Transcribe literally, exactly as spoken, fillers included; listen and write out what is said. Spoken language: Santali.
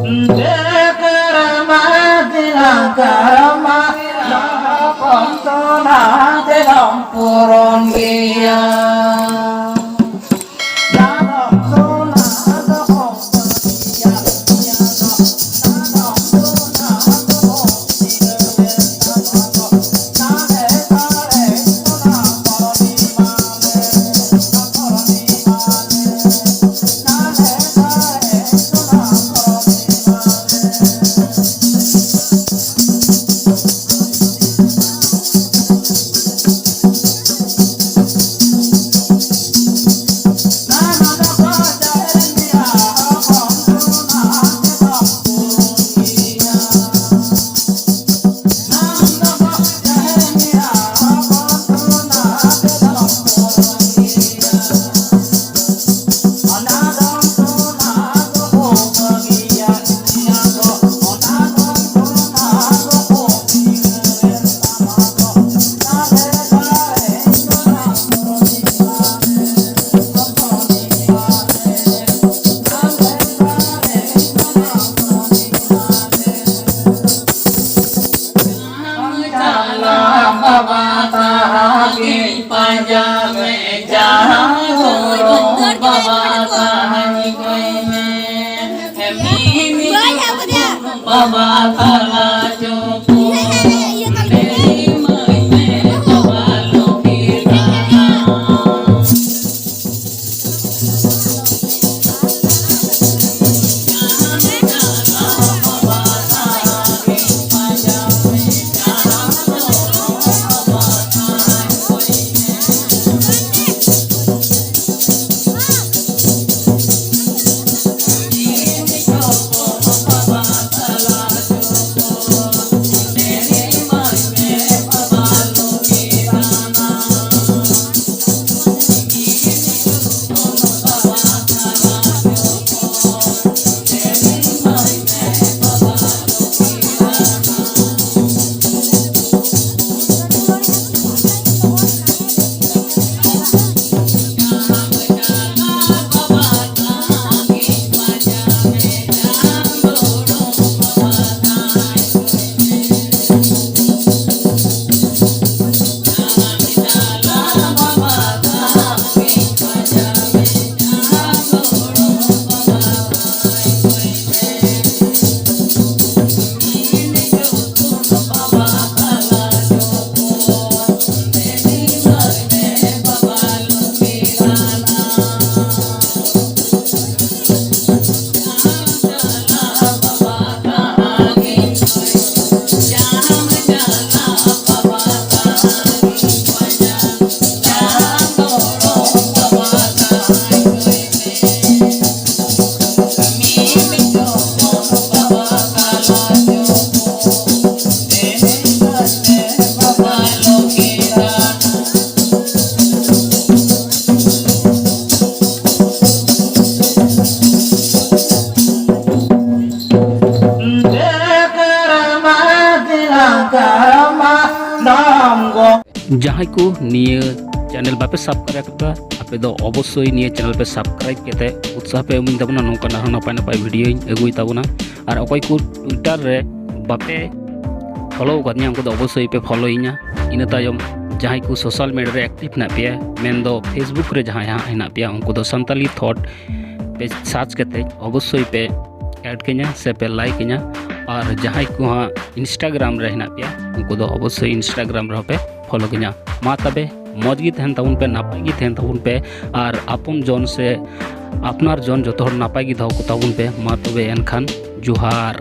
ᱡᱮ ᱠᱟᱨᱢᱟ ᱫᱤᱱᱟ ᱠᱟᱨᱢᱟ, ᱦᱚᱯᱚᱱ ᱛᱚ ᱱᱟᱦᱟᱜ ᱛᱮᱫᱚᱢ ᱯᱩᱨᱚᱱ ᱜᱮᱭᱟ᱾ ᱵᱟᱵᱟ ᱛᱟᱦᱟᱜᱤᱧ ᱯᱟᱸᱡᱟ ᱢᱮ, ᱡᱟᱦᱟᱸ ᱜᱩᱨᱩ ᱵᱟᱵᱟ ᱛᱟᱦᱟᱜᱤᱧ ᱠᱚᱭ ᱢᱮ᱾ ᱵᱟᱵᱟ ᱛᱟᱞᱟ ᱪᱩᱯᱩ, ᱫᱮᱨᱤ ᱢᱟᱹᱭ ᱢᱮ ᱵᱟᱵᱟ ᱞᱩᱠᱷᱤ ᱫᱟᱱᱟ᱾ ᱡᱟᱦᱟᱸᱭ ᱠᱚ ᱱᱤᱭᱟᱹ ᱪᱮᱱᱮᱞ ᱵᱟᱯᱮ ᱥᱟᱵᱥᱠᱨᱟᱭᱤᱵ ᱟᱠᱟᱫᱟ, ᱟᱯᱮ ᱫᱚ ᱚᱵᱚᱥᱥᱳᱭ ᱱᱤᱭᱟᱹ ᱪᱮᱱᱮᱞ ᱯᱮ ᱥᱟᱵᱥᱠᱨᱟᱭᱤᱵ ᱠᱟᱛᱮ ᱩᱛᱥᱟᱦᱚ ᱯᱮ ᱮᱢᱟᱹᱧ ᱛᱟᱵᱚᱱᱟ, ᱱᱚᱝᱠᱟᱱ ᱟᱨᱦᱚᱸ ᱱᱟᱯᱟᱭ ᱱᱟᱯᱟᱭ ᱵᱷᱤᱰᱤᱭᱳᱧ ᱟᱹᱜᱩᱭ ᱛᱟᱵᱚᱱᱟ᱾ ᱟᱨ ᱚᱠᱚᱭ ᱠᱚ ᱴᱩᱭᱴᱟᱨ ᱨᱮ ᱵᱟᱯᱮ ᱯᱷᱚᱞᱳ ᱟᱠᱟᱫᱤᱧᱟ, ᱩᱱᱠᱩ ᱫᱚ ᱚᱵᱚᱥᱥᱳᱭ ᱯᱮ ᱯᱷᱚᱞᱳᱭᱤᱧᱟ᱾ ᱤᱱᱟᱹ ᱛᱟᱭᱚᱢ ᱡᱟᱦᱟᱸᱭ ᱠᱚ ᱥᱳᱥᱟᱞ ᱢᱤᱰᱤᱭᱟ ᱨᱮ ᱮᱠᱴᱤᱵᱷ ᱦᱮᱱᱟᱜ ᱯᱮᱭᱟ, ᱢᱮᱱᱫᱚ ᱯᱷᱮᱥᱵᱩᱠ ᱨᱮ ᱡᱟᱦᱟᱸᱭ ᱦᱟᱸᱜ ᱦᱮᱱᱟᱜ ᱯᱮᱭᱟ, ᱩᱱᱠᱩ ᱫᱚ ᱥᱟᱱᱛᱟᱞᱤ ᱛᱷᱚᱴ ᱯᱮ ᱥᱟᱨᱪ ᱠᱟᱛᱮ ᱚᱵᱚᱥᱥᱳᱭ ᱯᱮ ᱮᱰ ᱠᱟᱹᱧᱟ ᱥᱮ ᱯᱮ ᱞᱟᱭᱤᱠ ᱠᱟᱹᱧᱟ᱾ ᱟᱨ ᱡᱟᱦᱟᱸᱭ ᱠᱚ ᱦᱟᱸᱜ ᱤᱱᱥᱴᱟᱜᱨᱟᱢ ᱨᱮ ᱦᱮᱱᱟᱜ ᱯᱮᱭᱟ, ᱩᱱᱠᱩ ᱫᱚ ᱚᱵᱚᱥᱥᱳᱭ ᱤᱱᱥᱴᱟᱜᱨᱟᱢ ᱨᱮᱦᱚᱸ ᱯᱮ ᱯᱷᱚᱞᱳ ᱠᱟᱹᱧᱟ᱾ ᱢᱟ ᱛᱚᱵᱮ ᱢᱚᱡᱽ ᱜᱮ ᱛᱟᱦᱮᱱ ᱛᱟᱵᱚᱱ ᱯᱮ, ᱱᱟᱯᱟᱭ ᱜᱮ ᱛᱟᱦᱮᱱ ᱛᱟᱵᱚᱱ ᱯᱮ, ᱟᱨ ᱟᱯᱚᱱ ᱡᱚᱱ ᱥᱮ ᱟᱯᱱᱟᱨ ᱡᱚᱱ ᱡᱚᱛᱚ ᱦᱚᱲ ᱱᱟᱯᱟᱭ ᱜᱮ ᱫᱚᱦᱚ ᱠᱚ ᱛᱟᱵᱚᱱ ᱯᱮ᱾ ᱢᱟ ᱛᱚᱵᱮ ᱮᱱᱠᱷᱟᱱ ᱡᱚᱦᱟᱨ᱾